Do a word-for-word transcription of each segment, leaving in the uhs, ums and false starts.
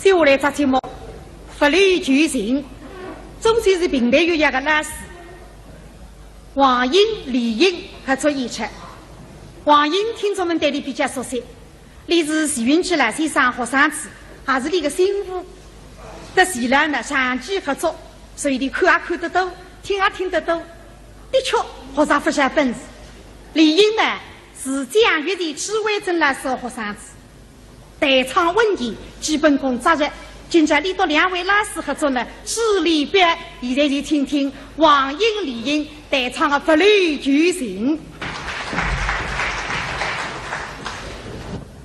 接下来只节目，《佛лю求情》，总算是评弹乐器个老师，王英、李英合作演出。王英听众们对俚比较熟悉，俚是徐云曲老先生学生子，也是俚个新妇。搭徐老呢长期合作，所以俚看也看得多，听也听得多，的确学着勿少本事。李英呢，是蒋月泉、曲婉贞老师个学生子。 弹唱稳健，基本功扎实。今朝俚笃两位老师合作呢，势力表，现在就听听王英、李英弹唱个《佛лю求情》。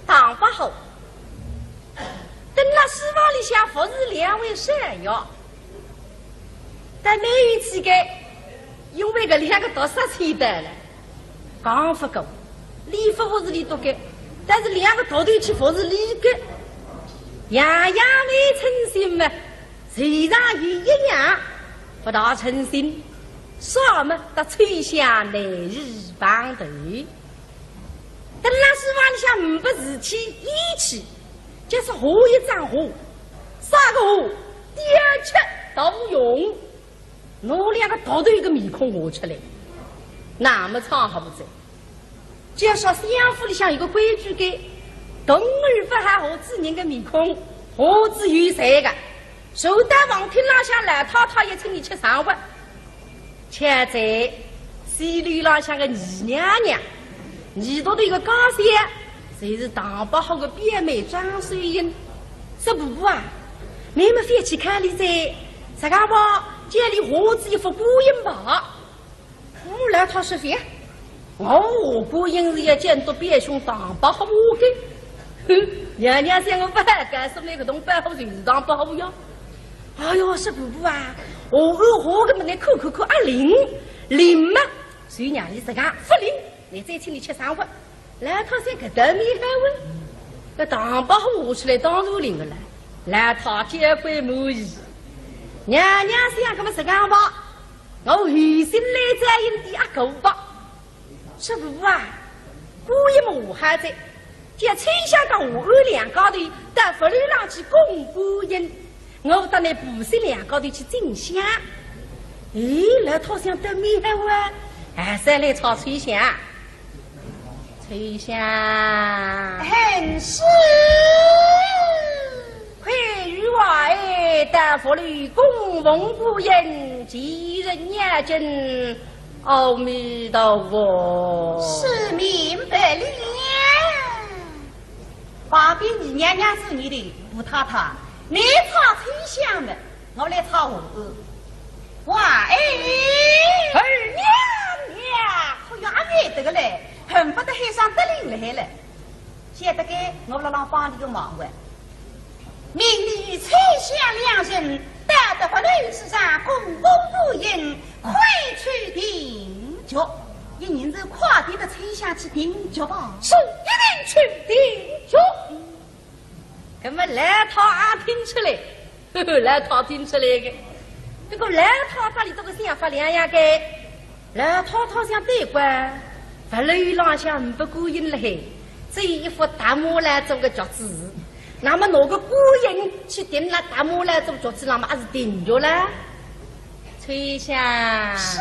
唐伯虎，蹲辣书房里向服侍两位少爷，但蛮有趣个，因为搿两个毒煞千刀了。 讲勿过，俚勿服侍俚笃个，但是两个毒头去服侍俚个，样样蛮称心嘛，虽然有一样勿大称心，啥么搭秋香难以碰头。蹲辣书房里向呒不事体，厌气，就是画一张画，啥个画？吊曲大用。 拿两个毒头个面孔画出来，那么唱好勿哉。就说相府里向有个规矩个，动物勿好画仔人个面孔，画仔有罪个。坐到房厅浪向，老太太也请俚吃生活。巧哉，西楼浪向个二娘娘，二独头一个家小， 就是唐伯虎个表妹张秀英。说：“婆婆啊，倷么覅去看俚哉，实梗吧，叫俚画仔一幅观音吧。”嗯，老太说：“覅，我画观音是要监督表兄唐伯虎个。”哼，娘娘想我勿好，告诉倷搿种伯虎就是唐伯虎呀。哎哟，说婆婆啊，我画个么倷看看看啊灵，灵嘛，就让俚实梗，勿灵，倷再请俚吃生活。 老太想搿倒蛮好啊，搿唐伯虎画出来当然灵个了，老太交关满意。娘娘想，搿么实梗吧，我有心来再引点阿哥吧。说婆婆啊，观音么画好哉，叫秋香搭华安两家头到佛楼浪去供观音。 我搭倷婆媳两家头去进香。咦，老太想倒蛮好啊，还是来吵秋香。秋香。很是。快与我儿到佛楼供奉观音，祈人念经，阿弥陀佛。是，明白了。 旁边二娘娘说：“倷个婆太太，倷吵秋香么，我来吵华安。”“哇哎！”“二娘娘！”“哎呀，阿妹得个嘞，恨不得喊声得灵了海了。晓得该我辣浪帮俚个忙哇。明日与秋香两人到得佛楼之上供奉观音， 快去定局。”“一人就快点搭秋香去定局吧。”“是，一定去定局。”搿么老太也听出来，呵呵，老太听出来个。不过老太搭俚笃个想法两样个。老太太想对个，佛楼浪向呒不观音了海，只有一副大木来做个局子。 那么拿个观音去定辣大木来做局子浪么，还是定局了？“秋香。”“是。”“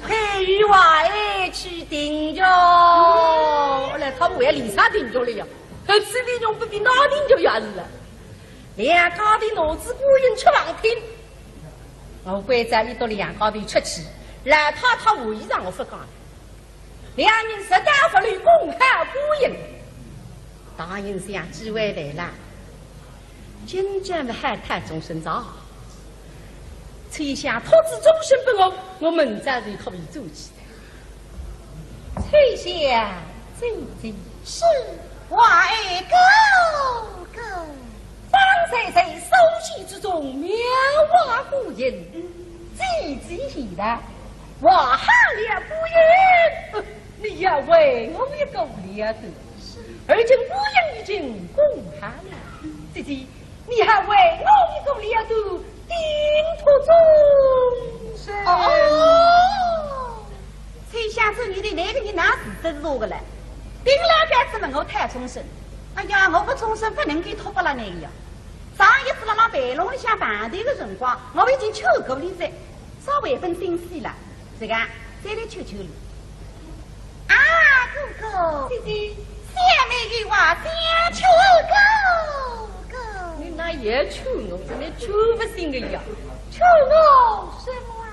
快与我儿去定局。”“来，他们为啥定局了呀？还是比用不比哪定局也是了。”两家头拿仔观音出房厅，我关照俚笃两家头出去，老太太话已让我勿讲了。 两人直到佛楼供好观音。唐寅想机会来了，今朝么好讨终身哉。秋香托仔终身拨我，我明朝就可以转去哉。秋香，姐姐。是，我儿哥哥。方才在书席之中描画观音，姐姐已来， 画好了观音，你要为我一个了断，而今观音已经供好了，姐姐，你还为我一个了断，定脱终身。”“哦，秋香，你的那个人哪是真做个嘞？定了该怎么我讨终身？哎呀，我个终身不能够托拨了那个呀。”上一次辣辣备弄里向碰头个辰光，我已经求过俚哉，稍微分心思了，这个再来求求俚。啊，哥哥，姐姐，小妹有话想求哥哥。你哪也求我，真的求不醒个呀。求我什么啊？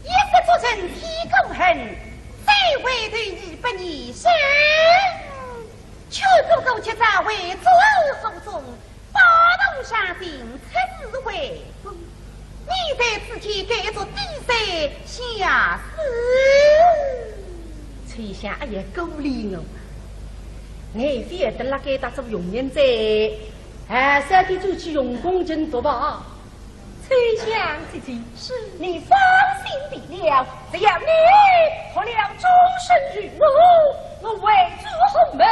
一失足成千古恨，再回头已不念身。求哥哥今朝回转后宫， 宝座上行出侍回宫，你在此间该做点三下事。秋香，哎呀，鼓励我，我非要得辣该搭做佣人哉，哎，三天转去用功勤读吧。秋香姐姐，是。你放心罢了，只要你托了终身于我，我回转后门，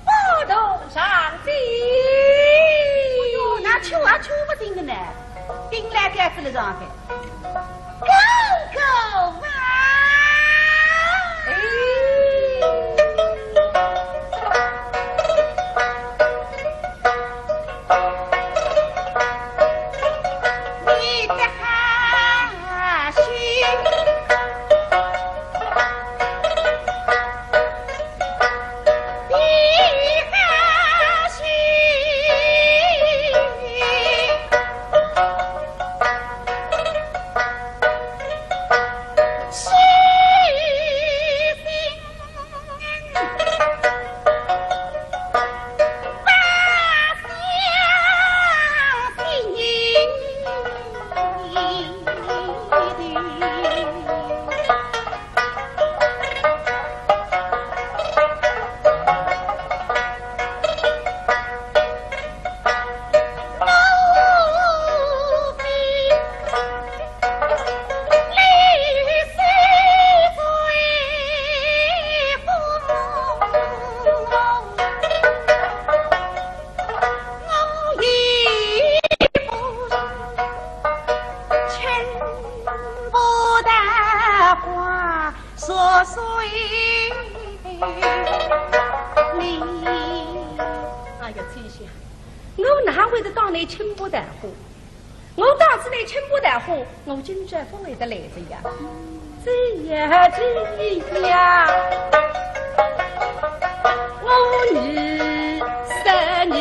不动上进。哎呦，那求啊求不醒的呢，顶来该死了上去。哥哥啊！哎。你的好心。 哎呀，秋香，我哪会得当你清波淡火？ 我当是你清波淡火，我今朝勿会得来哉呀。这呀，这呀，我二十年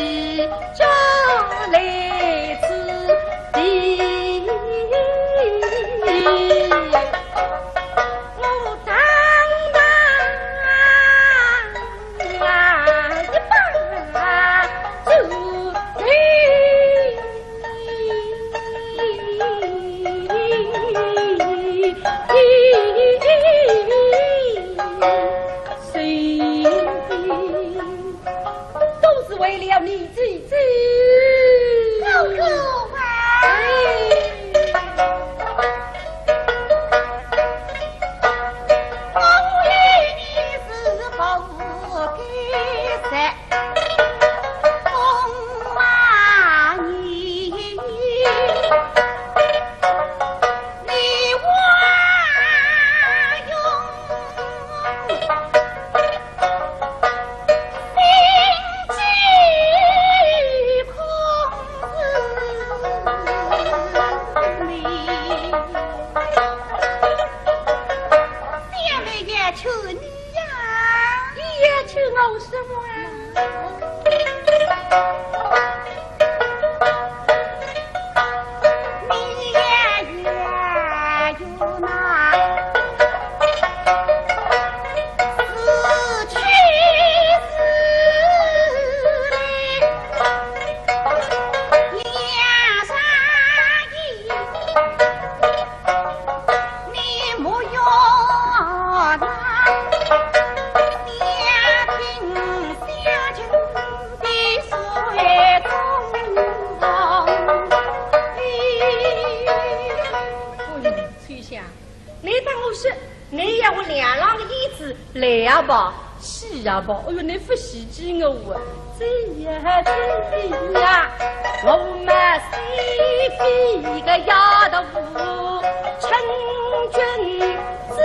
就来此地，我当当一把主意。 都是为了你姐姐。哥哥啊！哎。我与你是不该在 呀，你要求我什么啊？你呀，要有那死去时的梁山印。 你莫要那家庭相近的水中人。哎呦，秋香，你帮我说，你要我两郎的意思，来也罢， 是啊吧？哎呦，你不稀奇我啊。这呀，这呀，我们西非个丫头，成君子。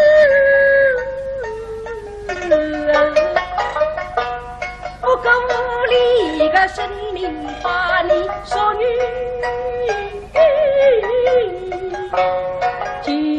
不过无力个生命把你送与尽。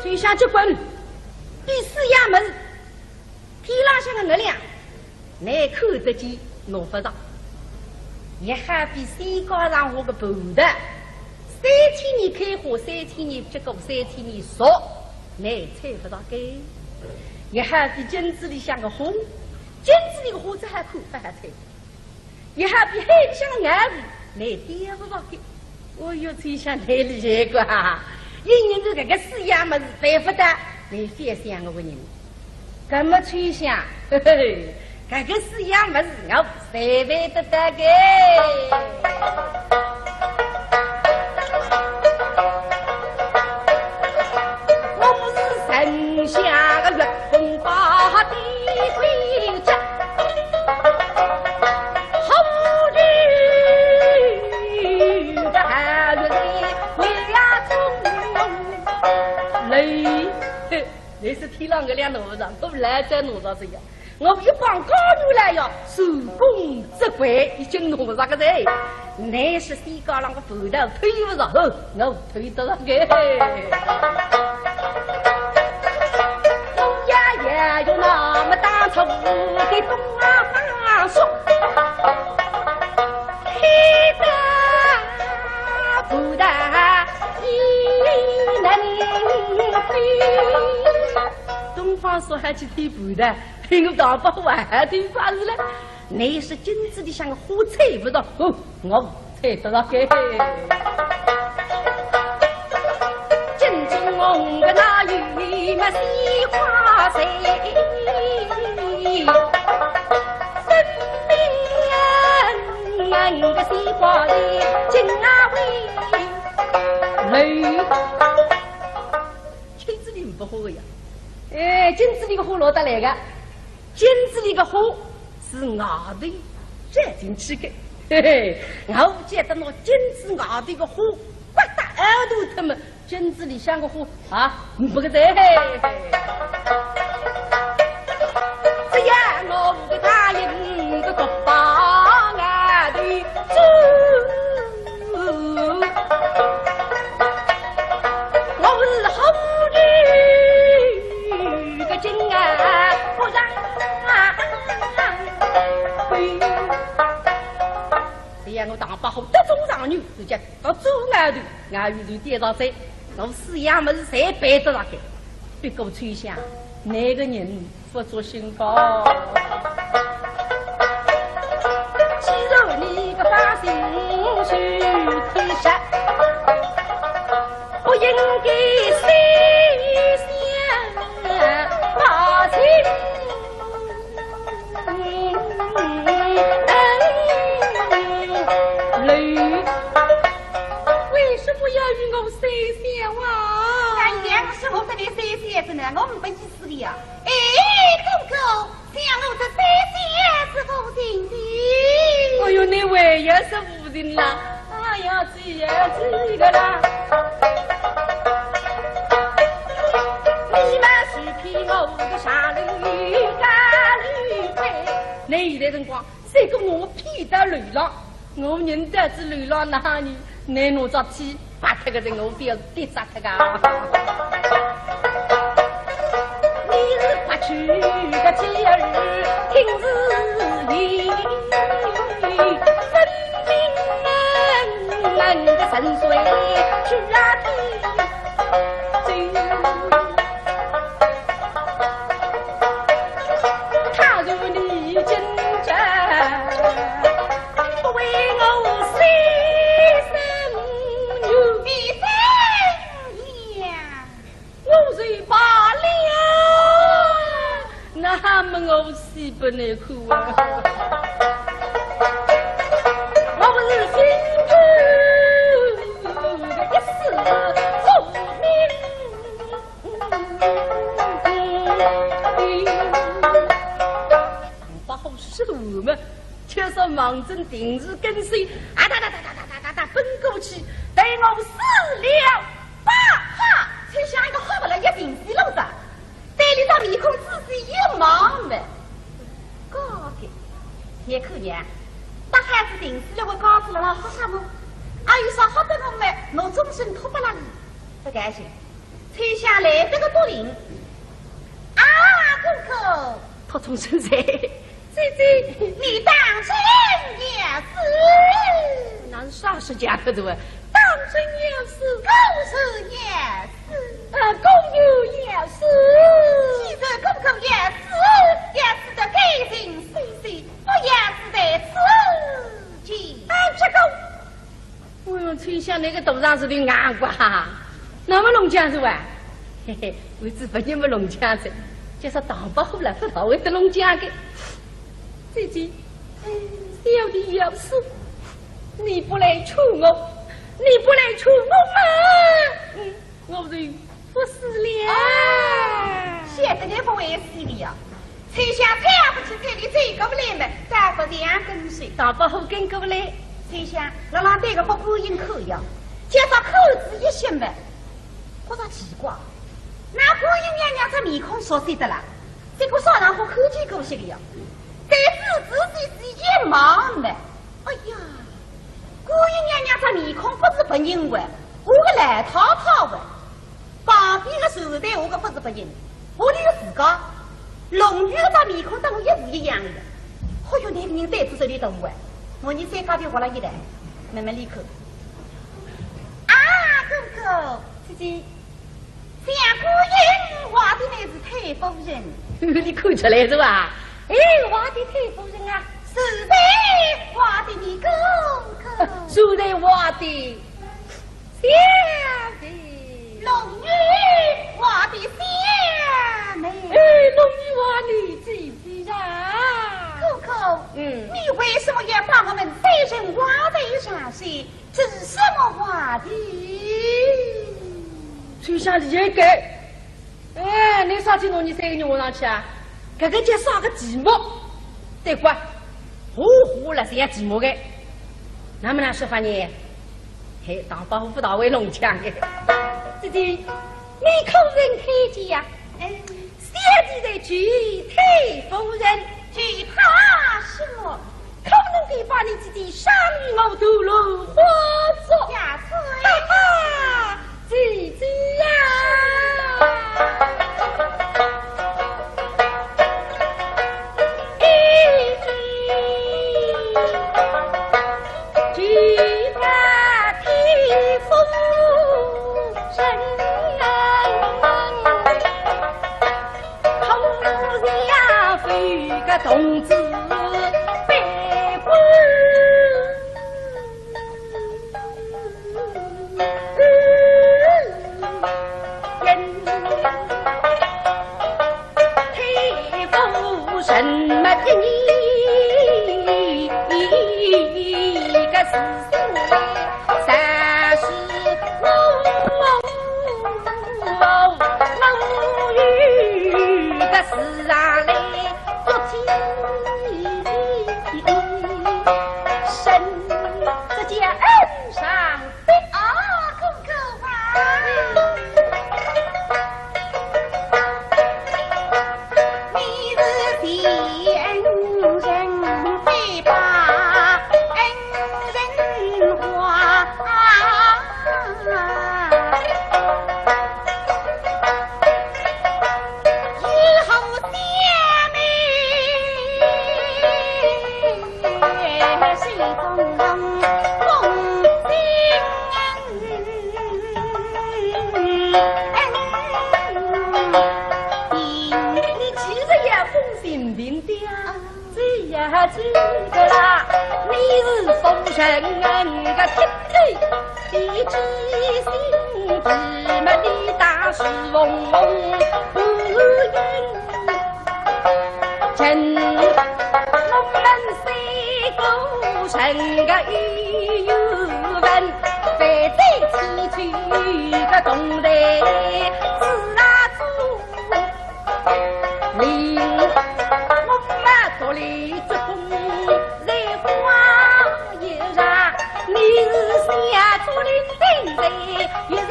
所以想结棍，比四样物事，天浪向个月亮，倷看得见，拿勿着。也好比世界上下个葡萄，三千年开花，三千年结果，三千年熟，倷采勿着个。也好比镜子里向个花，镜子里个花只好看，勿好采。 也好比海里向个鰲鱼，倷钓勿着个。哦哟，秋香倷厉害个啊！因为搿个四样物事办勿到，倷覅想我个人。搿么秋香，嘿嘿，搿个四样物事我侪办得到个。我是城下个月红花的归家。 倷是天浪个两弄勿着，我来再弄着这样。我一帮高人来呀，手工责怪，已经弄着个哉。倷是世界浪个葡萄推勿着，哼，我推得着个。我呀也有那么大仇的东啊方叔。 黑的不得一能飞。东方朔还去推葡萄，我大伯还推法子了。倷是镜子里向个花采勿着，哦，我采得着个。镜中红个哪有么西瓜采？ 分明个西瓜里金啊喂。镜子里勿好个呀。哎，镜子里个花落得来个，镜子里个花是外头照进去个。嘿嘿，我觉得拿镜子外头个花刮得凹头脱么， 镜子里向个花啊，勿个哉。只要我个大人个国宝啊的主，我是好女个金啊，不让啊。只要我大伯好得中状元，就叫 到做外头，外头就跌着哉，我四样物事侪办得着个。不过秋香，倷个人勿作兴个。既然你个百姓是天下，不应该谁想百姓。是呢，我没意思的呀。哎，哥哥，想我这三姐是无情的。哎呦，你还要是无情啦？哎呀，这呀，这个啦。你们是骗我的上流家里辈。你现在辰光 谁敢拿我骗到楼浪，我人到仔楼浪哪里，拿我只屁拔脱个人，我不要跌杀脱个。你是不去的妻儿听是言，分明门的神水去啊地。 他如你今朝，不为我死生女。你怎样？我是罢了，那么我死不能哭啊。我是心中一丝宿命。 唐伯虎是个武门，就说望准定是跟随，啊哒哒哒哒哒哒哒哒奔过去，待我死了吧！哈，秋香一个吓得一停死路上，对俚张面孔仔细一望么，高个，也可怜，大孩子定死了，我告诉了，好吓么？啊，有啥吓得我么？我终身托不了你，不甘心。 秋香来得个笃灵。啊，哥哥。托终身哉。姐姐，你当真要死？那是啥时间可对吧？当真要死。果然要死。呃，果然要死。既然哥哥要死，要死得干净利索，不要死在此间。哎，这个 我用春香那个头上是个硬瓜，那么弄僵是哇？嘿嘿，为仔别人么弄僵噻，就说唐伯虎了，不大会得弄僵的。姐姐，嗯，小弟要死，你不来救我，你不来救我嘛，嗯，我就 不死了。啊，晓得你不会死的呀。秋香跳不起这里走过来么，倒不像跟随。倒不好跟过来。秋香，老老对个不观音看呀，叫他看仔一歇么，觉着奇怪，那观音娘娘这面孔熟悉的啦，这个啥场化看见过些的呀？对仔仔细细一望么，哎呀，观音娘娘这面孔不是别人哇，我个老太太哇。 旁边个传台下个不是别人，我的自家，龙女搿张面孔搭我一模一样的。哎哟，那个人胆子真的大啊！我伲三家头活了一代，慢慢里口。啊，哥哥，姐姐，想姑爷话的乃是太夫人。你看出来是吧？哎，话的太夫人啊。是谁话的你哥哥？是谁话的？ 小弟。龙女话的小妹。哎，龙女话你姐姐啊。哥哥，嗯。你为什么要把我们三人挖在一起？这是什么话的？秋香厉害个。 哎，你啥体弄伲三个人窝上去啊？搿个叫啥个寂寞？对过，花花了是要寂寞个。那么哪说法呢？嘿，唐伯虎不大会弄僵个。姐姐，你可曾看见呀？哎。小弟在求太夫人。求她什么？ 可能得把你姐姐赏与我斗罗花烛。呀，是。哈哈，姐姐呀！人个天地，地之心，地么地大是嗡嗡不应。人，我们三个人个语文，非在此去个同在自然中。 令我们独立做工，在花一上，你是想做林丁在一上。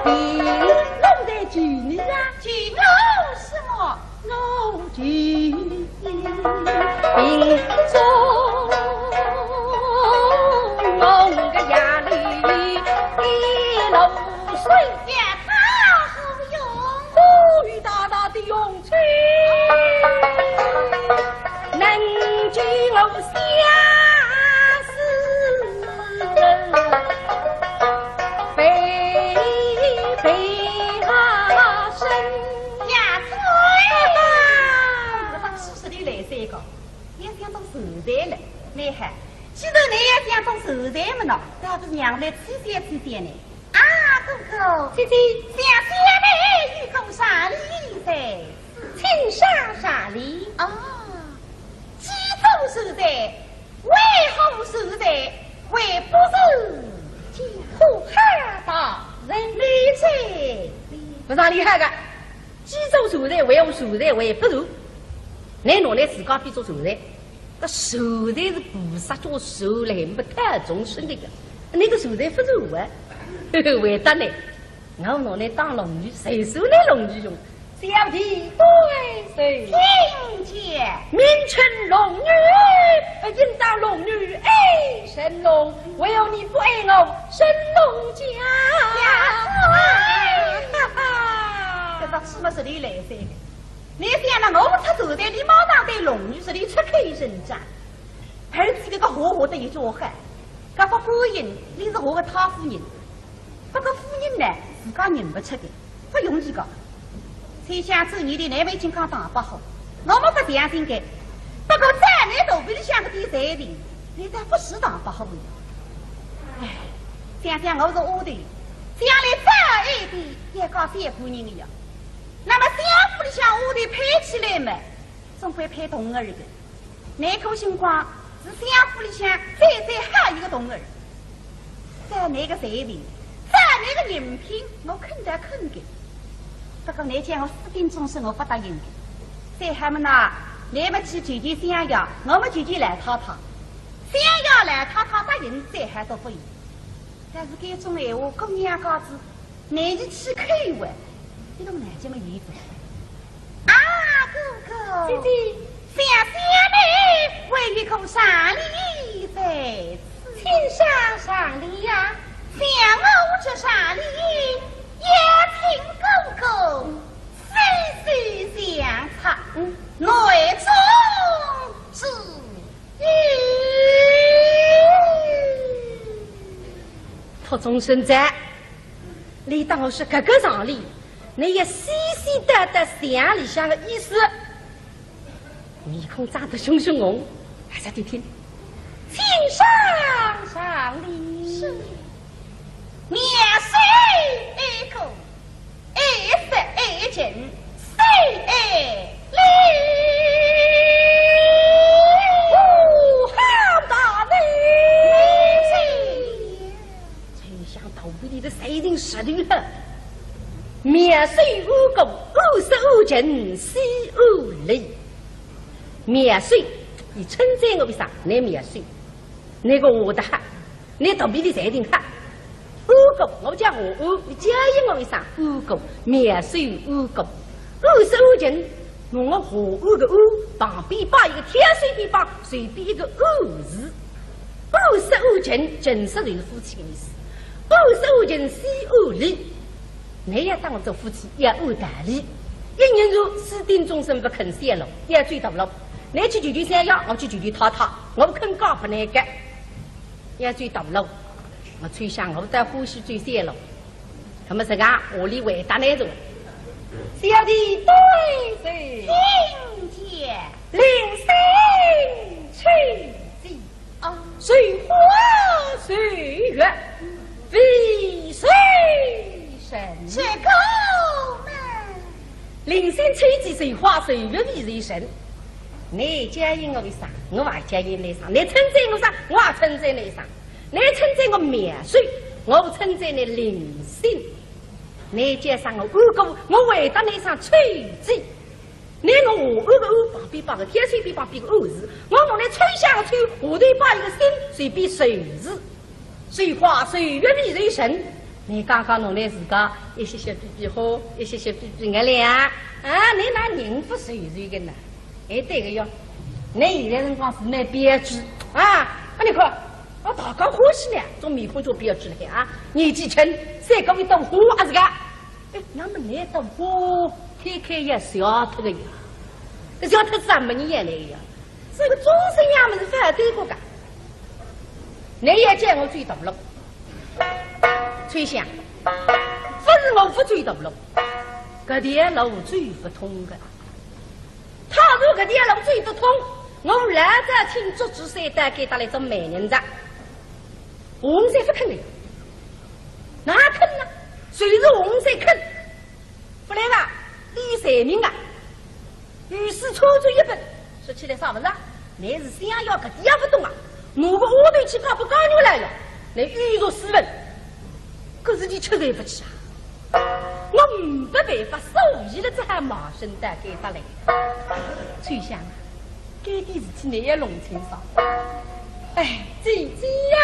并弄得救你啊，救我什么？我救你。并做我个夜里的露水。也他何用？ 我有大大的勇气，能救我相思，悲悲他生。呀，对。搿个当时是你来三个，也想到现在了，你看，既然你也想到现在么呢，那不是让我来提醒提醒你。 啊，哥哥。姐姐。想想你有个啥礼在？请上啥礼？啊，既做寿在，为何寿在，为不寿？好大人。你这……不啥厉害个，既做寿在，为何寿在，为不寿？你拿来自家比作寿在。 搿寿在是菩萨叫寿来，没太众生的个，那个寿在不寿啊？回答呢，我拿来当龙女，谁说你龙女用？小弟对谁？请讲。名称龙女，呃，应当龙女爱神龙，为何你不爱我神龙家？呀，哈哈，搿倒是么是你来三个。 你想呢，我出手在你马上对龙女这里出口成章，而且这个话话得一句话，搿个观音，你是我个太夫人，不过夫人呢，自家认不出的，不容易个。谁想做你的难为情讲大伯好，我们不相信的。不过在你肚皮里向个点罪名，你倒不是大伯好的。哎，想想我是丫头，将来再矮点，也讲小官人的呀。 那么相府里向丫头配起来嘛，总归配童儿的。那个辰光是相府里向最最好一个童儿。照那个水平，照那个人品，我肯得肯的。不过你叫我私定终身，我不答应的。再还么呢，你们去求求相爷，我们求求老太太。相爷老太太答应，再还都不应。但是这种闲话，姑娘家子 难以启口啊，你懂难这么意思？啊，哥哥。姐姐。想想你，还有个啥礼在此？请上啥礼呀？想我这啥礼，也请哥哥细细详查，嗯。内中之意。托终身哉。 你当我是搿个上联，你也细细得得想里向的意思。面孔涨得熊熊红，还是听听。请上上联。是。面水一个，一色一情，水一粒。哦，好大礼。 丞相肚皮里的罪人实头很。面水污垢，污色污情，水污粒。面水，你称赞我一声，你面水，你个我的哈，你肚皮里罪人哈。污垢，我叫我污，你叫应我一声污垢，面水污垢。污色污情，我和污个污，旁边摆一个挑水边旁，随便一个污字。 污色污情，情色就是夫妻的意思。污色污情，水污粒。你要当我做夫妻，要按道理。一人如私定终身不肯散了，要走大路。你去求求相爷，我去求求太太，我不肯嫁不那个。要走大路，我吹响我在呼吸最散了。那么这个屋里回答那种，小弟对谁？请讲。令生。秋季水花，水月为水神。你叫应我一声，我也叫应你一声；你称赞我一声，我也称赞你一声；你称赞我妙手，我称赞你灵性。你叫声我安哥，我回答你一声秋季。你我下颚个颚，旁边摆个天水边旁边个安字，我拿你秋香个秋，下头摆一个心，随便谁字。 水花水月为谁神？你刚刚弄来自家一歇歇比比好，一歇歇比比月亮。啊，你哪能勿随随个呢？哎，对个哟，你现在辰光是蛮标致啊。啊，你看，啊，大家欢喜呢，种面孔就标致了啊。年纪轻，赛过一朵花啊，是个。哎，那么那朵花，开开也谢脱个呀，搿谢脱是啥么人也来个呀？是个众生样么是反对过个。 你也叫我走大路，秋香，勿是我勿走大路，搿条路走勿通个。倘若搿条路走得通，我老早请祝枝山到该搭来做媒人哉。洪三勿肯个，哪肯呢？就是洪三肯，勿来个，你有罪名啊！ 御史参赞一本，说起来啥物事啊？乃是想要搿点也勿懂啊，拿个丫头去嫁拨家奴来了，乃侮辱斯文，搿事体吃罪勿起啊！我没办法，所以了只好卖身到该搭来。秋香啊，该点事体你也弄清爽。哎，姐姐呀！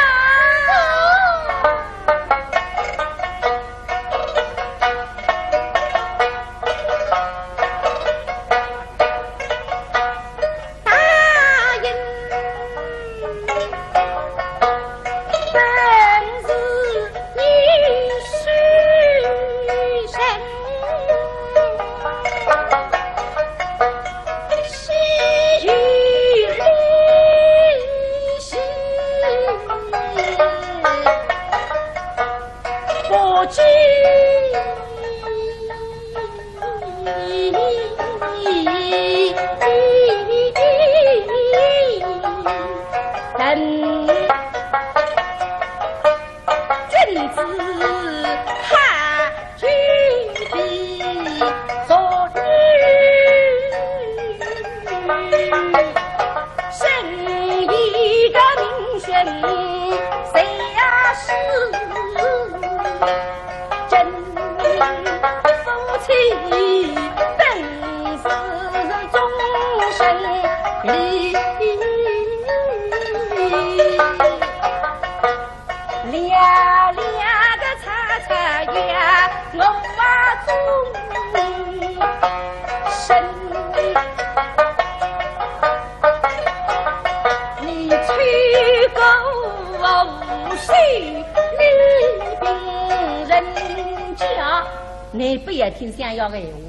你不要听相爷个闲话，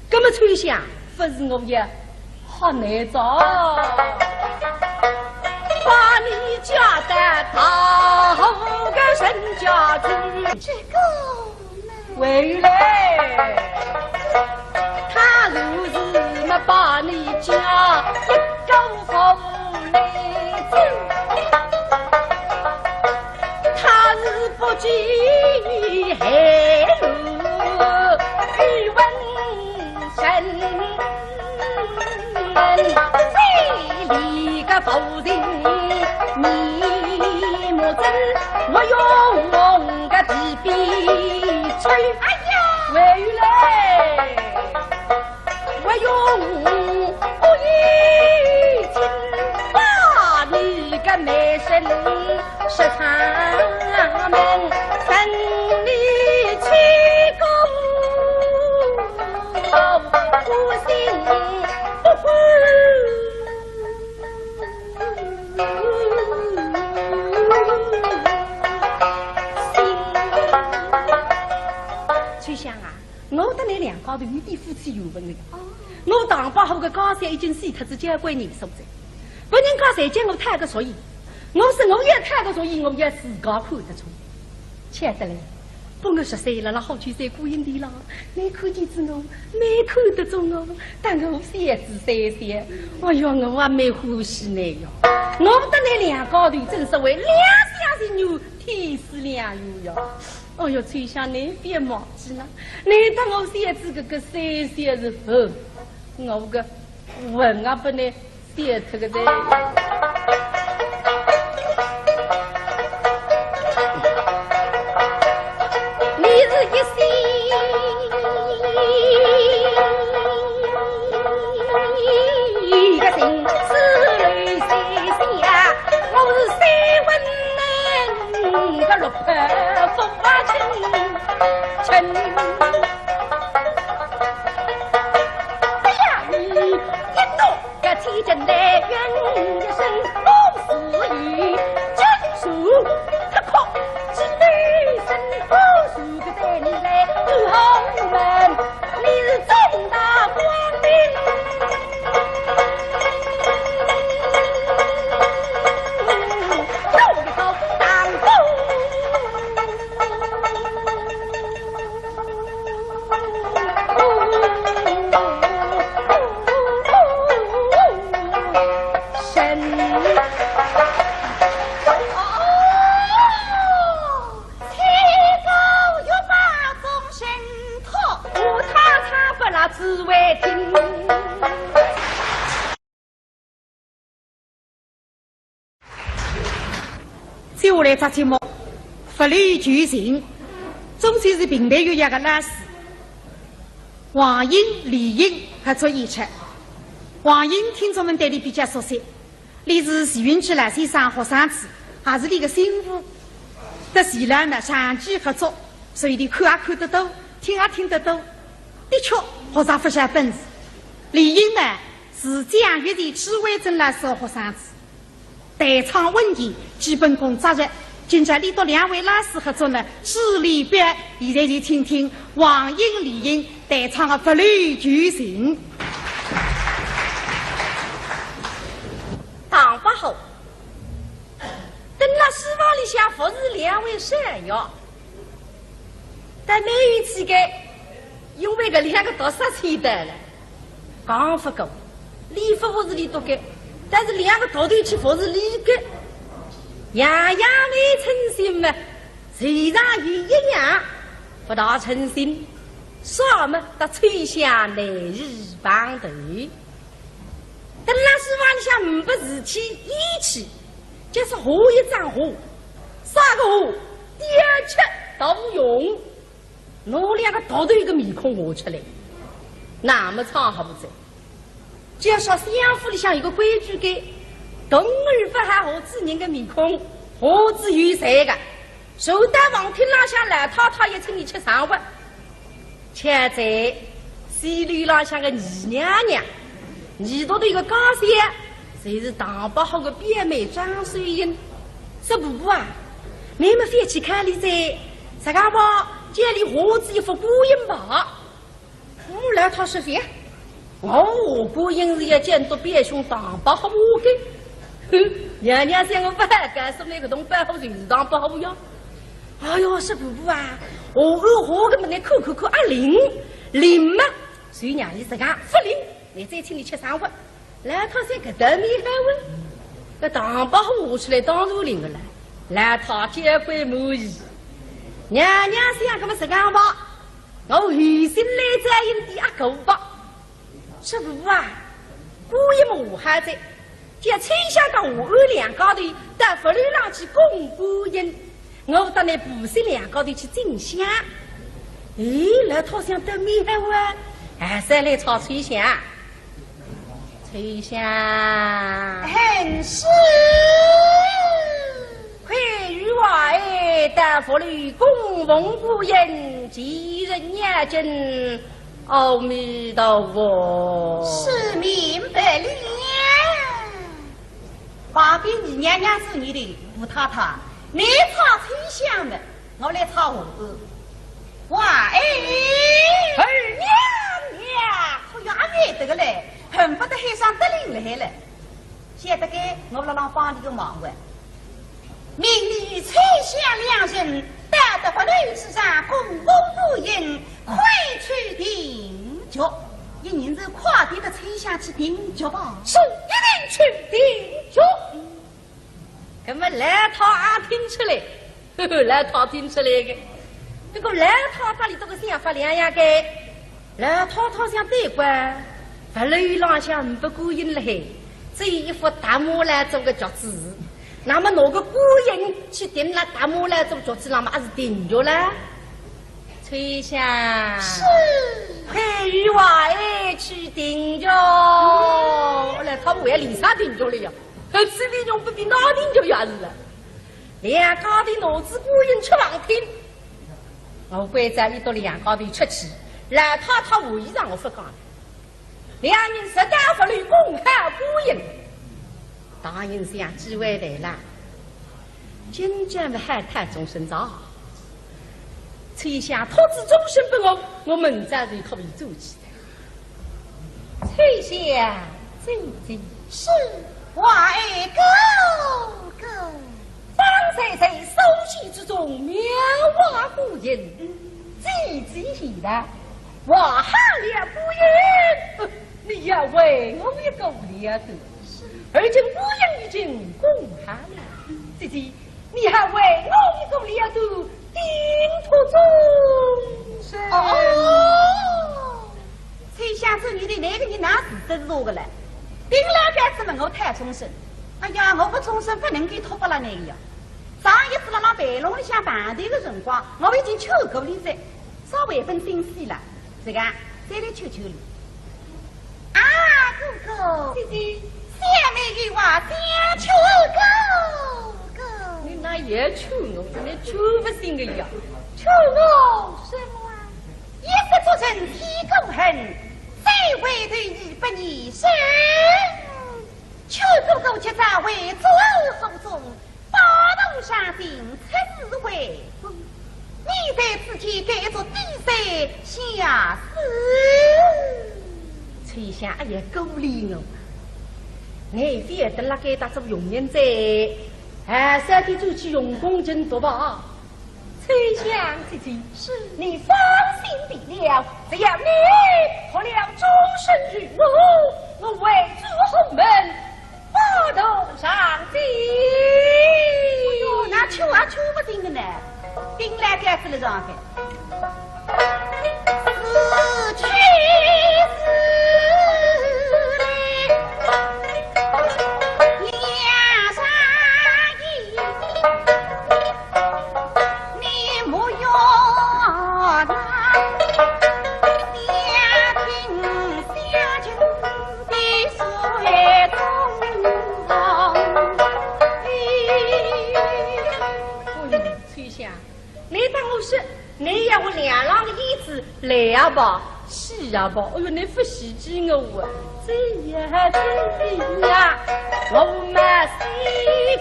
搿么秋香勿是我也好难找。把你嫁到大户个人家去，这个呢？回来，他若是没把你嫁一个好 妹子，她是不计后路，语文生，嘴里个不停，你莫真，我用个皮皮吹。哎呀，回来。 我用我一听，把你个美声说唱门，等你去过，我心不欢。秋香啊， 我搭你两家头有点夫妻缘分的。哦。我唐伯虎个江山已经死脱仔交关年数哉，别人家侪叫我讨个主意，我说我要讨个主意，我要自家看得中。巧得来，拨我十岁了，辣好几岁过阴地了，你看见仔我，你看得中我，但我小子三岁，哎哟，我也蛮欢喜你哟。我搭你两家头正所谓两厢情愿，天赐良缘哟。哦哟，秋香，倷覅忘记了，倷搭我小姐搿个三小是恨，我个恨啊，拨倷消脱个哉。你是一心一个心思来想，我是三魂难个六魄不清。 不要你一动，要提针来冤一声，我是与金属刻刻之内身，我是个带你来入豪门，你是正大光明。 接下来只节目，《佛里求情》，总算是评弹乐器个老师，王英、李英合作演出。王英听众们对俚比较熟悉，俚是徐云志老先生学生子，也是俚个新妇。搭徐老呢长期合作，所以俚看也看得多，听也听得多，的确学着勿少本事。李英呢， 是蒋月泉、朱慧珍老师个学生子，弹唱稳健，基本功扎实。今朝俚笃两位老师合作呢，势力表，现在就听听王英、李英弹唱个《佛里求情》。唐伯虎，登勒书房里向服侍两位少爷， 但倷有几个，因为搿两个读书人得了，讲勿过，俚勿服侍俚笃个，但是两个独头去服侍俚个，样样侪称心嘛，虽然有一样勿大称心，啥么搭秋香难以碰头。 登勒书房里向呒不事体一气，就是画一张画，啥个画？点吃读用，拿两个独头个面孔画出来，那么唱好勿哉？就说相府里向有个规矩个，童儿勿好画仔人个面孔，画仔有罪个。 坐到房厅浪向，老太太也请俚吃生活。巧哉，戏楼浪向个二娘娘，二独头一个家小，就是唐伯虎个表妹张秀英。说婆婆啊，倷么覅去看俚哉，实梗吧，叫俚画仔一幅观音牌。 嗯，老太说覅，我画观音是要见到表兄唐伯虎个。哼，娘娘想我勿好，告诉倷搿种伯虎就是唐伯虎呀。哎哟，说婆婆啊，我画个么倷看看看啊灵，灵嘛，随娘娘实梗，勿灵，倷再请俚吃生活。 老太想搿倒蛮好个，搿唐伯虎画出来当然灵个了，老太交关满意。娘娘想搿么实梗吧，我有心来再用点阿哥吧。说婆婆啊，观音么画好哉，叫秋香搭华安两家头到佛楼浪去供观音。 我搭倷婆媳两家头去进香。咦，老太想得蛮好啊，还是来吵秋香。秋香。很是。快与我儿到佛楼供奉观音，祈求念经。 阿弥陀佛。是明白了。旁边二娘娘是你的，吴太太，你吵秋香么，我来吵华安。华安。二娘娘。哎呀，阿妹得个嘞，恨不得喊声得令来了。 晓得个，我辣浪帮俚个忙活。命你与秋香两人到得佛楼之上供奉观音，快去定局。一人就快点搭秋香去定局吧。是，一定去定局。那么老太也听出来，呵呵，老太听出来个。不过老太太里头个想法两样个，老太太想对过，佛楼浪向呒不观音了嘿，只有一副达摩来做个脚子，那么拿个观音去顶了达摩来做脚子，那么还是定脚了。翠香，是，快与我一起定脚。后来他们为啥定脚了呀？还是你用不比那定脚也是了。两家头拿仔观音出房厅，我关照伊到两家头出去，老太太回上我不讲了。两人直到佛楼恭候观音，大人想机会来了，今朝么还太终身早，翠香托仔终身不我，我明朝就可以做起。 翠香，姐姐。是，我爱哥哥。方才在书席之中描画观音，姐姐喜道，画好了观音，你要为我一个了断。而今观音已经恭候了，姐姐， 你还为我一个了断，顶托终身。哦，翠香，这女的哪个人哪是真做个嘞？顶老干子问我讨终身。哎呀，我个终身不能够托拨了那个呀。上一次辣辣盘龙里向碰头个辰光，我已经求过你哉，稍微分心些了。 这个，再来求求你。啊，哥哥。姐姐。小妹有话想求哥哥。你哪也求我，你求不醒的呀？求我什么啊？一失足成千古恨，再回头已不念生。求哥哥及早回转河中， 报同上京出使回府，免得此间该着低罪下死。翠香，哎呀，可怜我啊！你非得辣该搭做佣人哉，哎，三天转去用功真多吧？ 翠香姐姐，是。你放心的了，只要你托了终身于我，我回转阏门，报同上京。哎哟，那求啊求不定的呢，顶来该死了上海。死去死来，梁山你要我两郎的意思，来也罢，去也罢，哎哟，你不稀奇我啊。这呀，这呀，我们西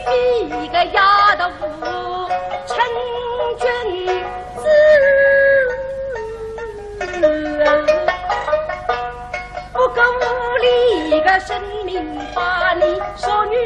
非个丫头，成君子，不顾你个生命，把你说女。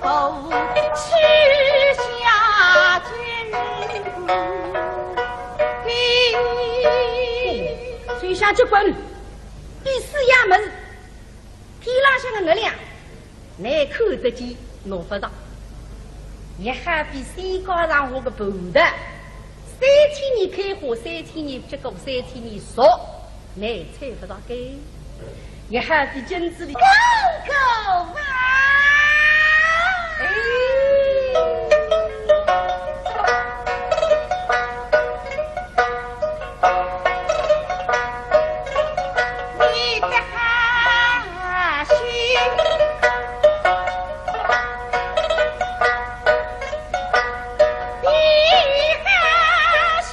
去下见。去下结棍，比四爷么事，天浪向个月亮，倷看得见，拿勿着。也好比世界上下个葡萄，三千年开花，三千年结果，三千年熟，倷采勿着个。 也好比金子里。哥哥啊！哎。你的好心，你好心。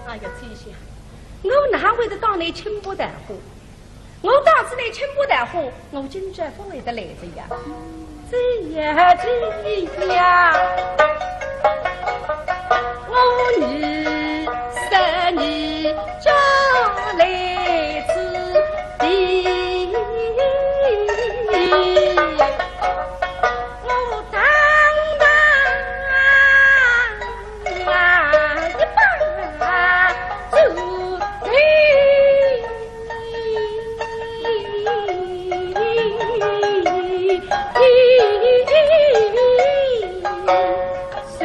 哎呀，秋香，我哪会得当倷轻薄桃花？我当仔倷轻薄桃花，我今朝勿会得来哉呀。这呀，这呀，我二十年就来此地。 我当当一把做对。谁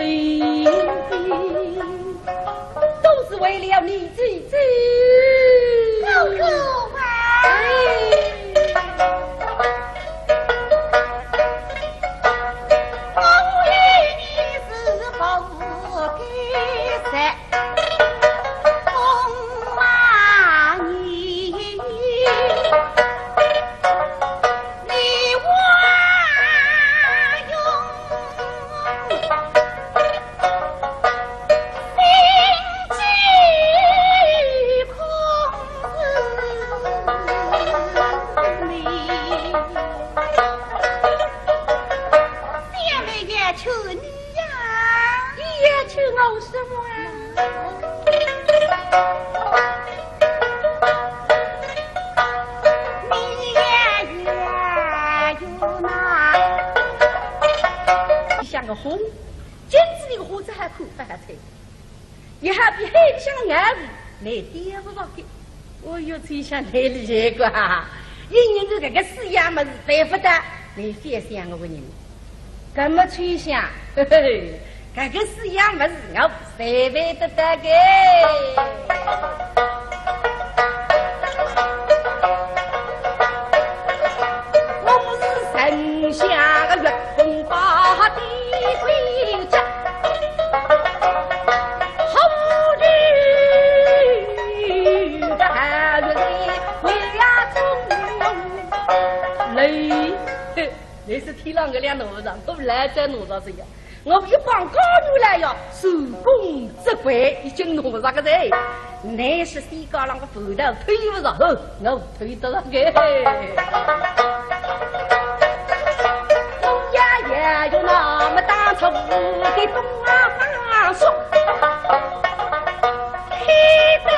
都是为了你姐姐。哥哥啊！哎。我与你是不该在风啊你，你我用 心机空是你。小妹要求你呀。你要求我什么啊？你呀，呀，哟呐。你像个红 金子里个花子还看勿好采，也好比海里向个饵鱼，倷钓勿着个。哦哟，秋香倷厉害个啊！一日是搿个四样物事办勿到，倷覅想我个人。搿么秋香，嘿嘿，搿个四样物事我侪办得到个。 我是城下个月红花的闺家，好女的还是为呀中人。嘿，倷是天浪个两哪着，我来再哪着是呀。 我一帮高女来呀，手工责怪已经弄勿着个哉。乃是西高浪个葡萄推勿着，哼，我推得着个。我呀也有那么当初的东方朔，黑的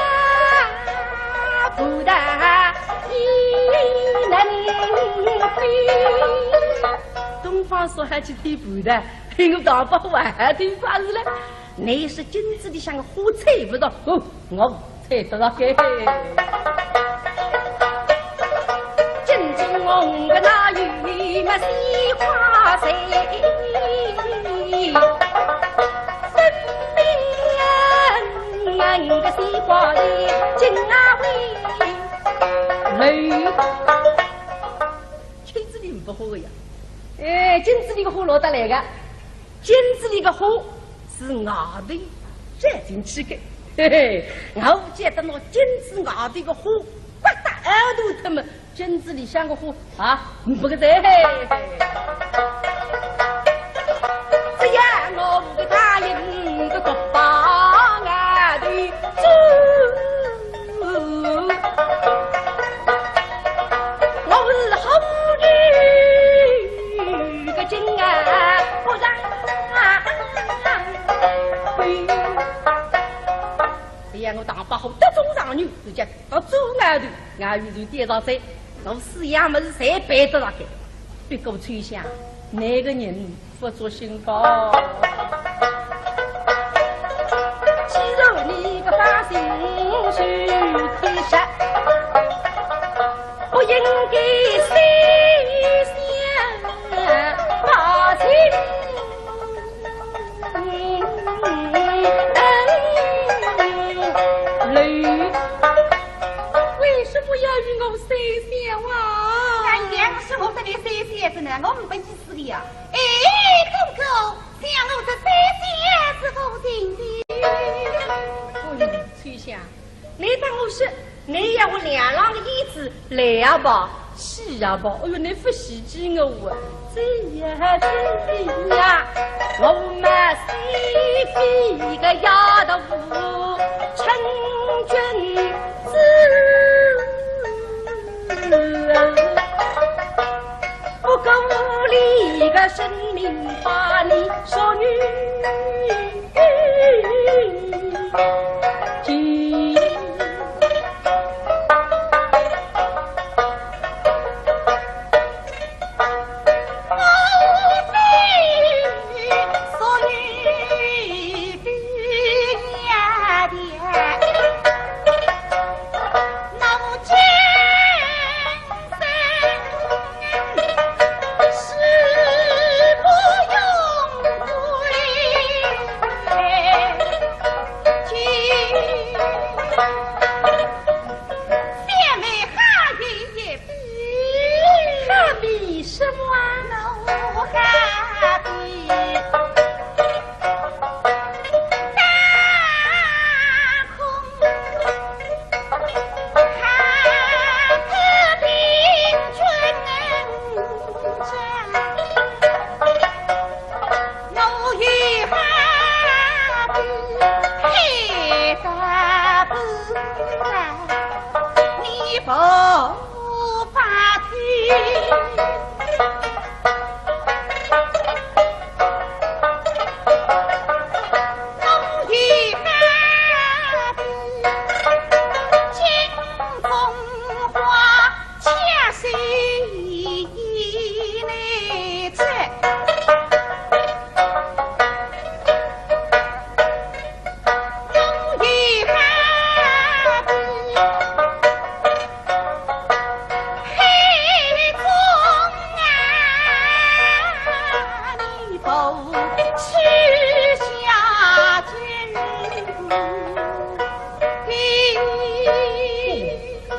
葡萄你能推。东方朔还去推葡萄， 听我讲吧，我还听法子嘞。乃是金子里向个花采勿着，哦，我采得着个。金子红个哪有么西瓜采？个西瓜里金啊喂，来。金子里勿好个呀。哎，金子里个花落得来个，金子里个花是外头摘进去个。嘿嘿，我觉得拿金子外头个花刮得凹断脱么， 金子里向个花啊，勿个在。只要我个答应个国宝啊，对，我是好个金啊，不然啊，对。只要我打把火得中状元，就叫 到做外头，外头就跌着哉，我四样物事侪背得上个。不过秋香，那个人勿作兴高。既然你个发心是天杀，不应该三想八想。 为什么要与我三想啊？哎呀，是我跟你三想着呢，我没意思的呀。哎，哥哥，想我这三想是何情的？哎，秋香，你当我是，你要我两浪的意思，来也罢，去也罢，哎呦，你不稀奇我啊。这也这呀，我们西非个丫头，成君子。 不顾你个生命把你说与己。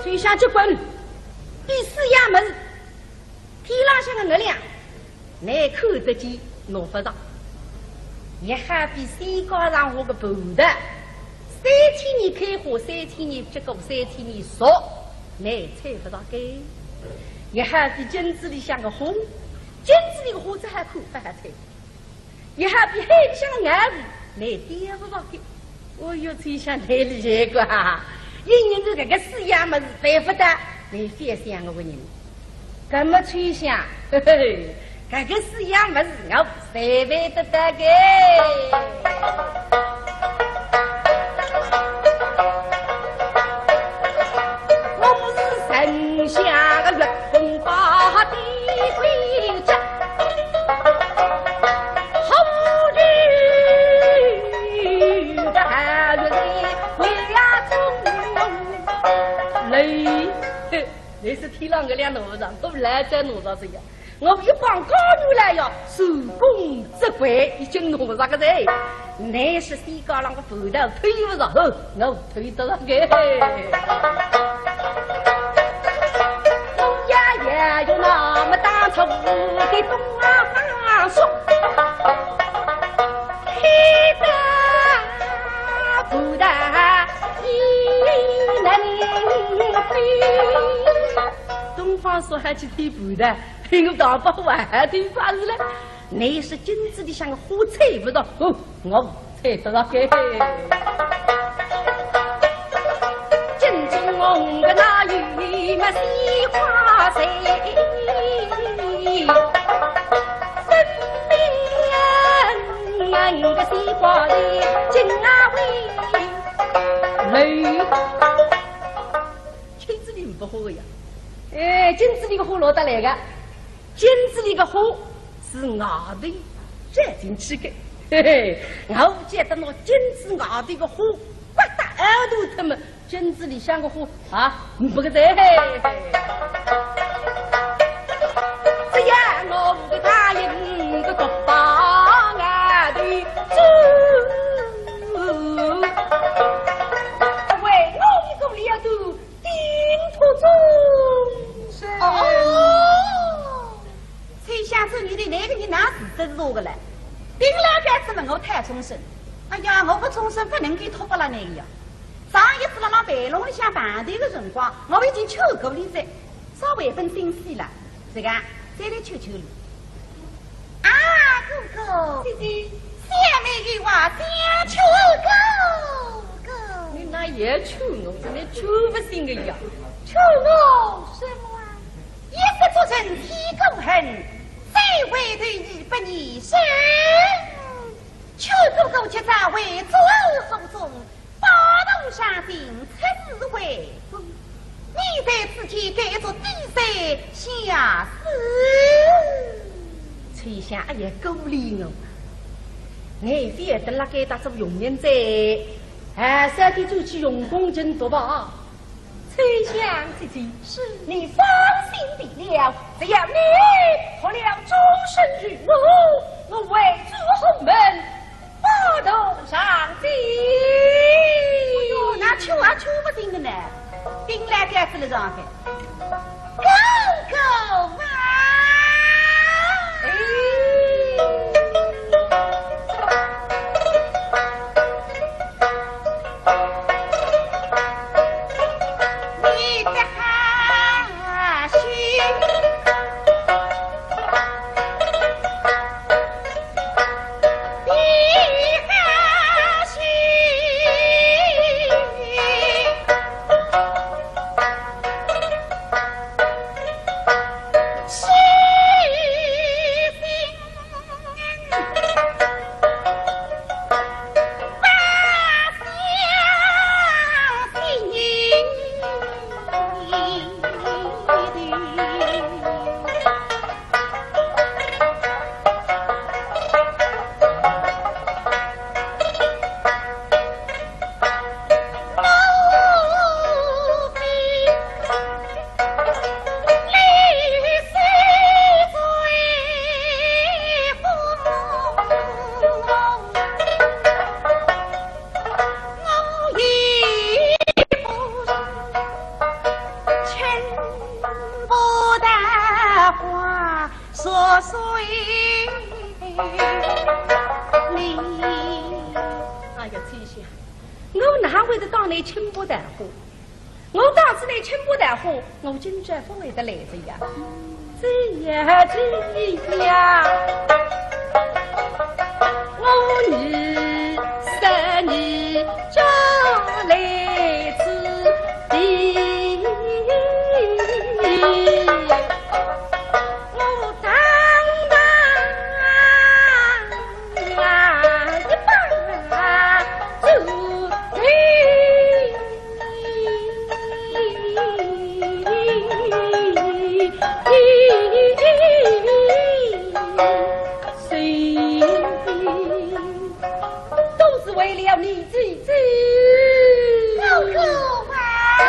秋香，结棍，第四样物事，天浪向个月亮，你看得见，拿勿着。也好比西瓜上下个葡萄，三千年开花，三千年结果，三千年熟，你采勿着个。也好比金子里向个花，金子里个花只好看，勿好采。 也好比海里向个饵鱼，你钓勿着个。哦哟，秋香，你厉害个啊！因为搿个四样物事办勿到，你覅想我个人。搿么秋香，嘿嘿，搿个四样物事我侪办得到个。我是神仙个月光宝的归家。 你是天浪个两弄勿着，都来在弄着这样。我一帮高伲来呀，手工责怪，已经弄勿着个哉。乃是西家郎个葡萄推勿着，哼，我推得着个。我爷爷有那么大仇，给东阿方说，黑的葡萄一能推。东方朔还去推葡萄， 我大伯还推法子了。乃是镜子里向个花猜勿着，哦，我猜得着个。镜中红个那有么西瓜谁？分明个西瓜的金啊喂。雷。 镜子里勿花个呀。哎，镜子里个花落得来个？镜子里个花是外头照进去个。嘿嘿，我觉得拿镜子外头个花刮得凹凸脱么，镜子里向个花啊，勿个哉。只要我个答应个国宝啊的主。 为我一个了都顶托众生。哦，秋香，做你的那个人哪是真做个嘞？顶老干子问我讨众生，哎呀，我个众生勿能够托拨了那个呀。上一次辣辣盘龙里向碰头个辰光，我已经求过你哉，稍微分心些了，这个再来求求你。 啊，哥哥。姐姐。小妹有话相求哥哥。你哪也求我，怎么求不醒个呀？求我什么啊？一失足成千古恨，再回头已不念生。求哥哥及早回转府中， 报堂上请，出师回府，你在此间该做低罪下死。秋香，哎呀，可怜我，你覅得辣该搭做佣人哉，哎，三天转去用功勤读吧。秋香姐姐，是。你放心的了，只要你托了终身于我，我回转府门， 报堂上见。哎哟，那求啊求不进的呢，顶来该死了上海。哥哥啊！哎。你的好心。 哎呀，秋香，我哪会得当你清波淡花？ 我当是你清波淡花，我今朝勿会得来哉呀。这呀，这呀，我二十年早来此地，我当当一把做媒。 都是为了你姐姐。哥哥啊！哎。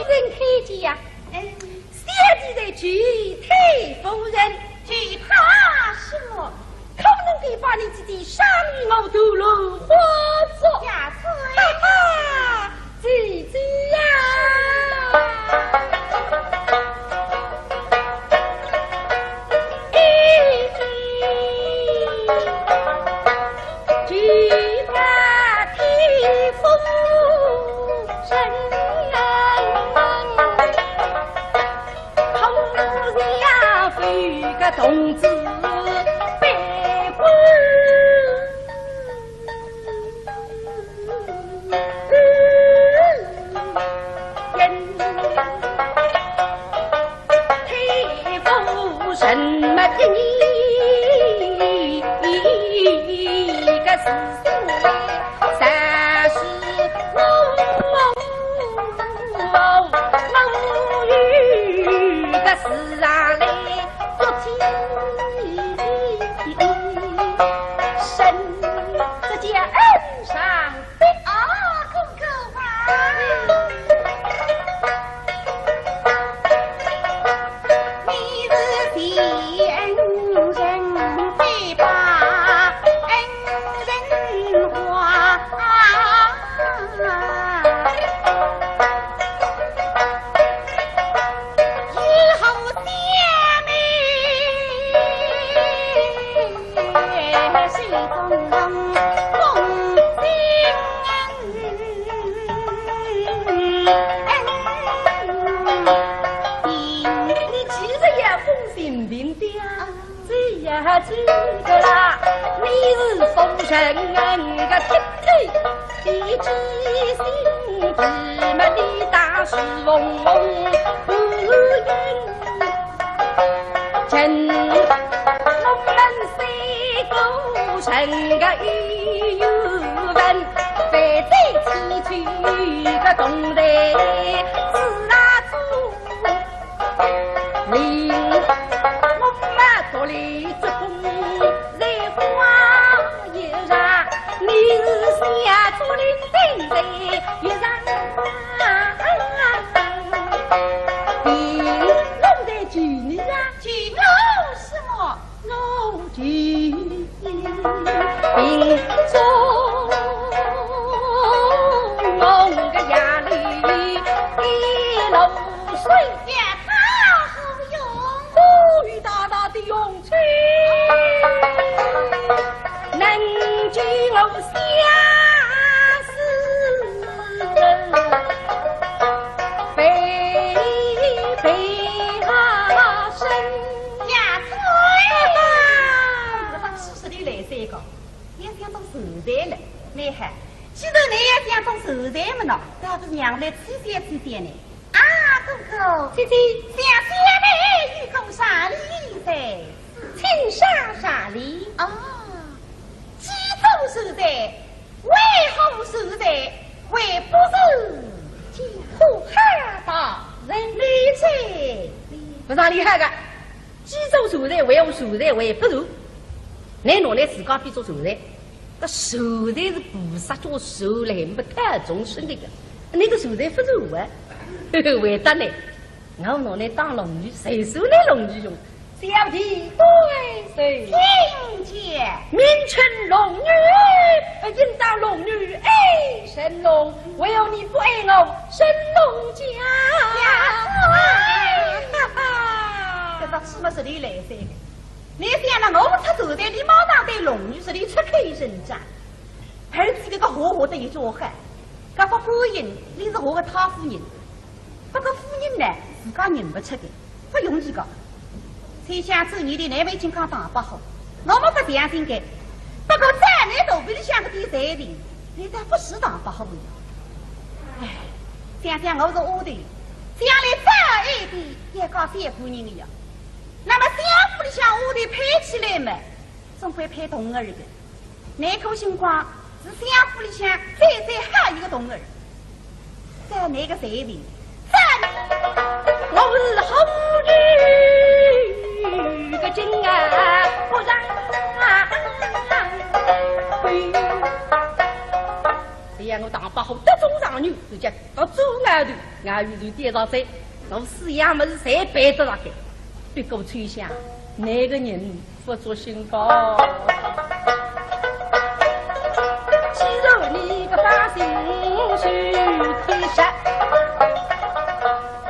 沈太监呀，小弟在求太夫人。求她什么？可不能够把你姐姐伤于我头落花烛。呀，是。哈哈，姐姐呀！ 这叫恩上 啊，哥哥啊！你是前人，再把恩人还。 你既然要封神定的啊，这也这个啦，你是封神个铁腿，一记心，你么你大是风风不云。 臣我们三个人个有缘，非在此去个同台是啊主。令我们独立之功在花叶上，你是下竹林顶在月上。 平龙台求你啊，求我什么？我求你，平中我个夜里一路水，也他好用。不与大大的用 能救我相思，悲悲啊身。呀，对了，搿个当时是你来三个，也想做秀才了，蛮好。既然你也想做秀才么喏，倒不如让我来推荐推荐你。 啊，哥哥，姐姐，想小妹有个茶礼在此，请上茶礼。啊，既做秀才，为何秀才还不如家？好大人。你这……不大厉害个，既做秀才为何秀才还不如？你拿来自家比作秀才， 搿秀才是菩萨叫秀来，没太众生的个。那个秀才不如啊，回答呢，我拿来当龙女，谁收你龙女用？小弟对谁？请讲。名称龙女，不应当龙女爱神龙，为何你不爱我神龙家？呀，哈哈，搿个是么是你来噻。 你想呢，我出秀才，你马上对龙女说你出口成章。而且搿个话话得一句好，搿个官人，你是我个太夫人，不过夫人呢，自家认不出的，不容易个。谁想做你的难为情讲打不好，我们不相信的。不过再你才情，你倒勿是唐伯虎呀。哎，想想我是丫头，将来早一点也嫁小官人的呀。那么相府里向丫头配起来嘛，总归配童儿的。那个辰光是相府里向最最好一个童儿。 照那个水平，照我是好女个精啊，不让啊。只要我唐伯虎得中状元，就叫到做外头，外头就点上去，我四样么事侪配得上个。不过秋香，那个人 不作兴高。既然你个把心去开些，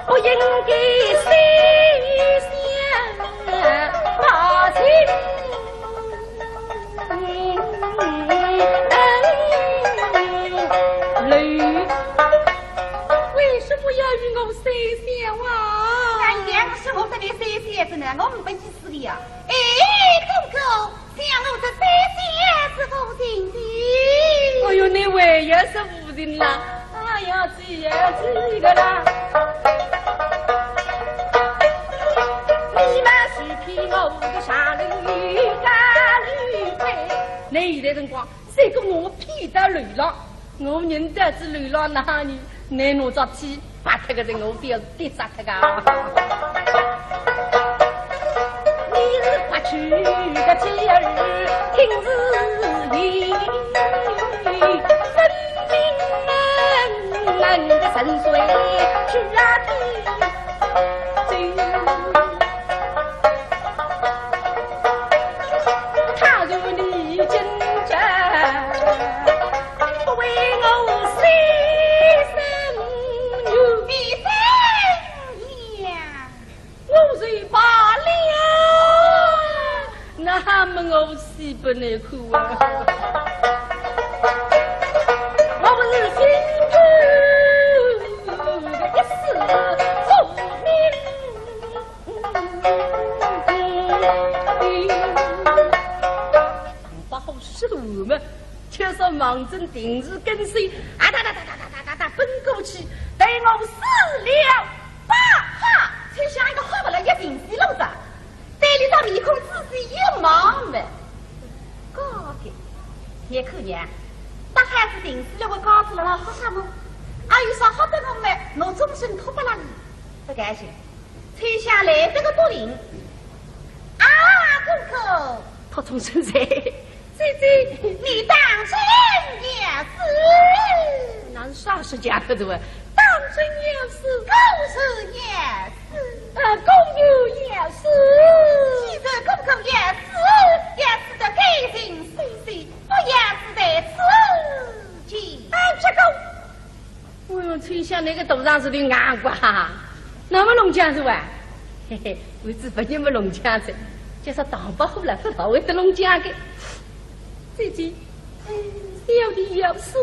不应该心想把心累。为什么要与我三笑啊？哎呀，我说我跟你三笑的呢，我没意思的呀。哎，哥哥， 想我这三笑是无情的。哎呦，你还要是无情啦？哎呀，这呀这个啦。你们是骗我的下流与下流鬼。你现在辰光，谁敢拿我骗到楼浪？ 我人到仔楼浪哪里，拿侬只屁拍脱个，在我覅跌杀脱个。你是不去个妻儿听是言，分明门的神水去啊听。 他如你今朝不为我死生女，你怎样？我就罢了。那么我死不耐苦啊。我是心中一死做命。 唐伯虎是个什么？就是望准定是跟随，啊哒哒哒哒哒哒哒哒奔过去，待我死了吧！哈，就像一个好不了一定死路子，对你这面孔仔细一望嘛，高个，也可怜，大孩子定死了，我告诉了好什么？啊，有啥好得我们，我终身托不了你，不甘心。 秋香来得个笃定。啊，哥哥。托终身哉。姐姐，你当真要死？那是啥时讲的这个？当真要死？果然要死。啊，果然要死。既然哥哥要死，要死得干净利索，不要死在此间。哎，这个 哎哟，秋香那个肚肠是个硬瓜，那么弄僵是哇？嘿嘿，为仔别人么弄僵子，就说唐伯虎了，不大会得弄僵个。姐姐，哎，小弟要死，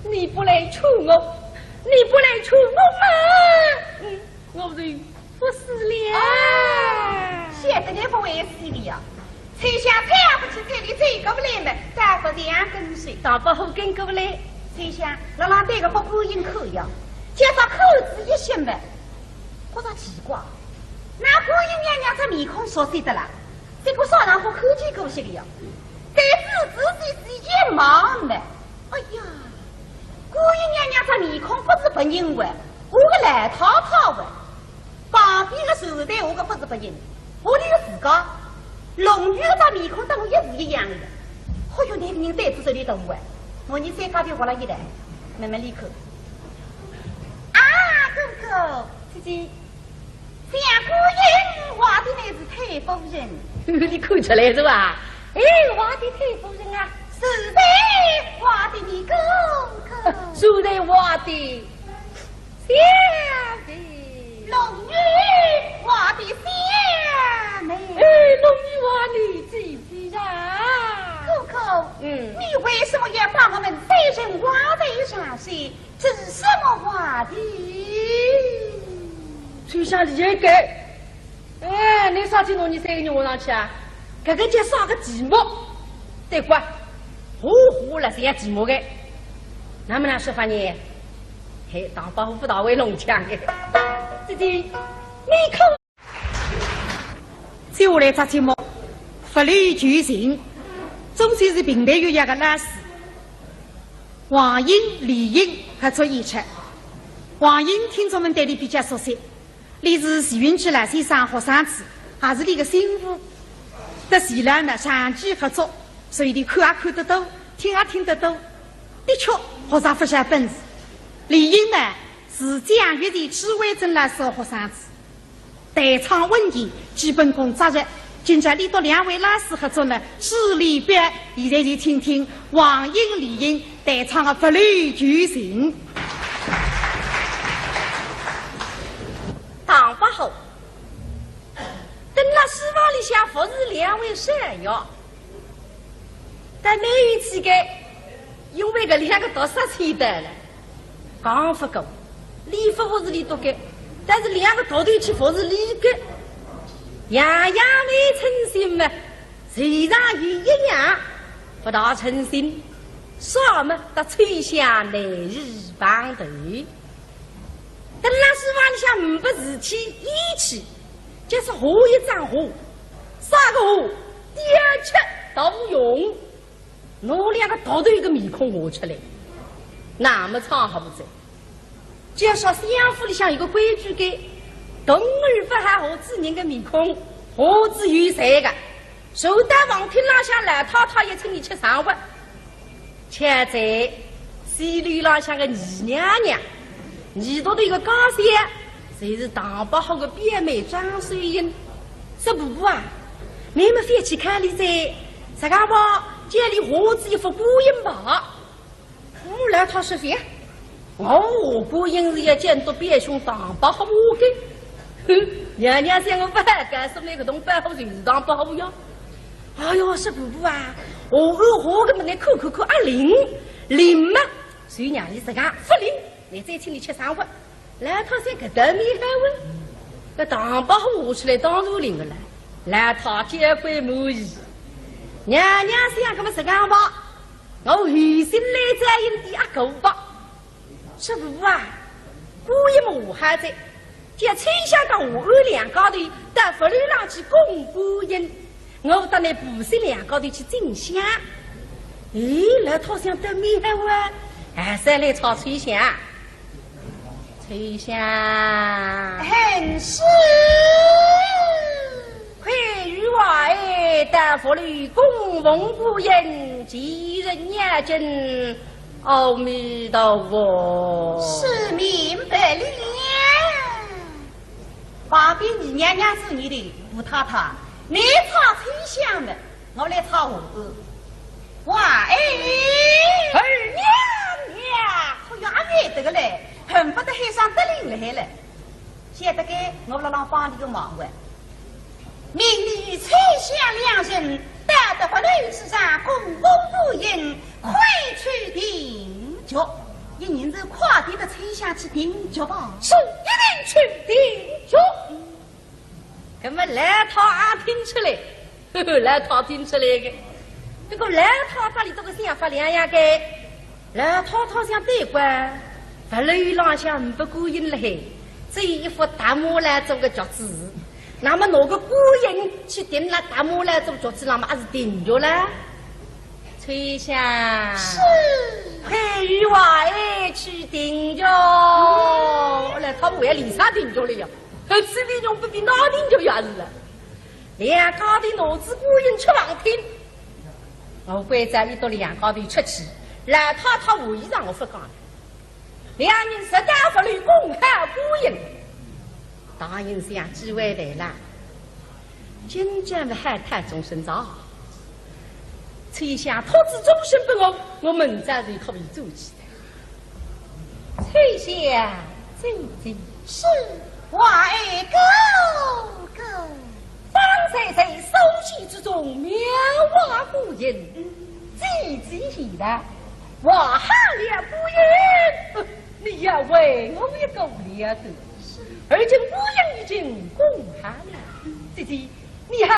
你不来救我，你不来救我嘛，嗯，我就 不死了。啊，晓得你不会死的呀。秋香跳过去，这里走过来么，倒不像跟随。唐伯虎跟过来，秋香辣辣对个不观音看呀，叫他看仔一歇么，觉着奇怪，那观音娘娘这面孔熟悉的啦，这个啥场化看见过些的呀？对仔仔细细一望么，哎呀，观音娘娘这面孔不是别人哇，我个老太太哇。 旁边个船头台下个不是别人，我那个自家，龙女搿张面孔搭我一模一样的。哎哟，那个人对仔手里头啊，我伲三家头活了一代，慢慢里看。啊，哥哥，姐姐，想姑爷话的乃是太夫人。你看出来是吧？哎，话的太夫人啊，是谁话的你哥哥？是谁话的？ 小弟。龙女话的小妹。哎，龙女话你姐姐呀。哥哥，嗯。你为什么要把我们三人挖在一床睡？这是什么话题？秋香厉害个。 哎，你啥体弄伲三个人窝上去啊？搿个叫啥个题目？对过，我活了是要寂寞的，那么哪说法呢？嘿，唐伯虎不大会弄僵的。这个，你看，接下来这节目，《佛楼旧情》，总算是评弹乐校的老师，王英、李英合作演出。王英听众们对伊比较熟悉，伊是徐云曲老先生学生子，也是伊的心腹。搭徐老呢长期合作，所以伊看也看得多，听也听得多，的确学着不少本事。李英呢，是蒋月泉、朱惠珍老师的学生子。 弹唱稳健，基本功扎实。今朝伊笃两位老师合作呢，势力表，现在就听听王英、李英弹唱的《佛楼旧情》。唐伯虎，等辣书房里向服侍两位少爷， 但蛮有趣个，因为搿两个读书先得了，讲勿过，伊勿服侍伊笃个，但是两个读书去服侍伊个，样样蛮称心嘛，虽然有一样勿大称心，啥么搭秋香难以碰头。 等辣书房里向呒不事体，一气，就是画一张画，啥个画？雕刻、盗用，拿两个独头个面孔画出来，那么唱好勿哉？就说相府里向有个规矩个，童儿勿好画仔人个面孔，画仔有罪个。 坐到房厅浪向，老太太也请伊吃生活。恰在西楼浪向个二娘娘，二笃头一个家小，就是唐伯虎个表妹张秀英，说：“婆婆啊，你们覅去看伊哉，实梗吧，叫伊画仔一幅观音吧。” 嗯，老太说：“覅，我画观音是要见到表兄唐伯虎个。”哼，娘娘想我勿好，告诉倷，搿东伯虎就是唐伯虎呀。哎哟，说婆婆啊，我画个么倷看看看啊灵，灵嘛，就让伊实梗，勿灵，倷再请伊吃生活。 老太想搿倒蛮好啊，搿唐伯虎画出来当然灵个了，老太交关满意。娘娘想，搿么实梗吧，我有心来再用点阿哥吧。说婆婆啊，观音么画好哉，叫秋香搭华安两家头到佛楼浪去供观音。 我搭倷婆媳两家头去进香。咦，老太想倒蛮好啊，还是来吵秋香。秋香。很是。快与我儿到佛楼供奉观音，祈求念经，阿弥陀佛。是，明白了。旁边二娘娘是你的五太太，你吵秋香么， 我来吵华安。华安。二娘娘。哎呀，阿妹得个嘞，恨不得喊声得令了海了。晓得该我辣浪帮你个忙哇。命你与秋香两人到得佛楼之上供奉观音，快去定局。一人就快点搭秋香去定局吧。是，一定去定局。 搿么老太也听出来，呵呵，老太听出来个。不过老太搭伊笃个想法两样个，老太太想对个，佛楼浪向呒不观音了海，只有一副大马来做个局子，那么拿个观音去定辣大马来做局子，那么也是定局了。秋香。是。快与我儿去定局。嗯。老太为伊啥定局了呀？ 搿是比用不比那定局也是了。两家头拿仔观音出房厅，我关照伊笃两家头出去，老太搭回上我勿讲了。两人直到佛楼供好观音，唐寅想机会来了，今朝么好讨终身哉。秋香托仔终身拨我，我明朝就可以转去哉。 秋香，姐姐。是，我儿哥哥。方才在书席之中描画观音，姐姐已然画好了观音，你要为我一个了得。而今观音已经供好了，姐姐，你好